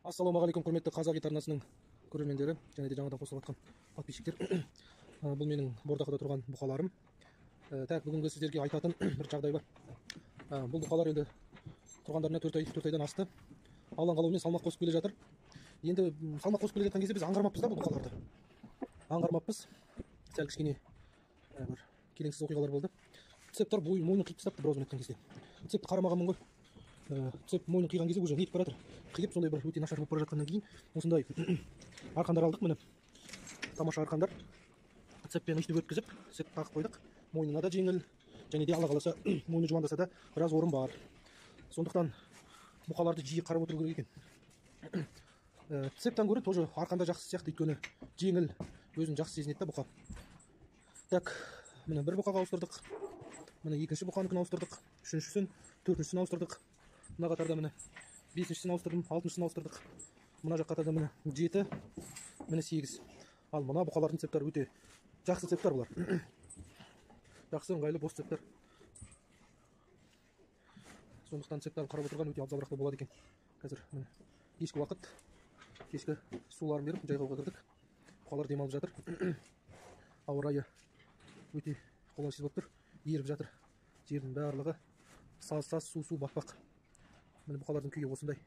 Ассалаумағалейкум, құрметті Қазақ ет арнасының көрермендері және де жаңадан қосылып жатқан подписчиктер. Бұл менің бордақыда тұрған бұқаларым. Так, бүгінгі сіздерге айтатын бір жағдай бар. Бұл бұқалар енді тұрғандарына 4 ай, 4 айдан асты. Алланың қалауымен салмақ қосып келе жатыр. Енді салмақ қосып келе жатқан кезде біз аңғармаппыз да бұл бұқаларды. Аңғармаппыз. Сәл кішкене бір келеңсіз оқиғалар болды. Цептер мойнын қиып тастапты бір ауызбен айтқан кезде. Цепті қарамағанмын ғой. Цеп мойнын қиған кезде уже нетіп бара жатыр. Қиып сондай бір өте нашар болып бара жатқаннан кейін осындай арқандар алдық, міне. Тамаша арқандар. Цеппен өйстіп өткізіп, цеп тағып қойдық. Мойнына да жеңіл, және де Алла қаласа мойны жуандаса да біраз орын бар. Сондықтан бұқаларды жиі қарап отыру керек екен. Цептен гөрі тоже арқанда жақсы сияқты, өйткені жеңіл, өзін жақсы сезінеді да бұқа. Так, міне бір бұқаға ауыстырдық. Міне екінші бұқаныкін ауыстырдық. Үшіншісін, төртіншісін ауыстырдық. Мына қатарда міне бесіншісін ауыстырдым, алтыншысын ауыстырдық. Мына жақ қатарда міне 7, міне 8. Ал мына бұқалардың цептері өте жақсы цептер бұлар. Жақсы, ыңғайлы бос цептер. Сондықтан цептерін қарап отырған өте абзалырақ болады екен. Қазір міне кешкі уақыт, кешкі суларын беріп жайғауға кірдік. Бұқалар демалып жатыр. Ауа райы өте қолайсыз болып тұр. Еріп жатыр. Жердің барлығы саз-саз, су-су, батпақ. Міне бұқалардың күйі осындай.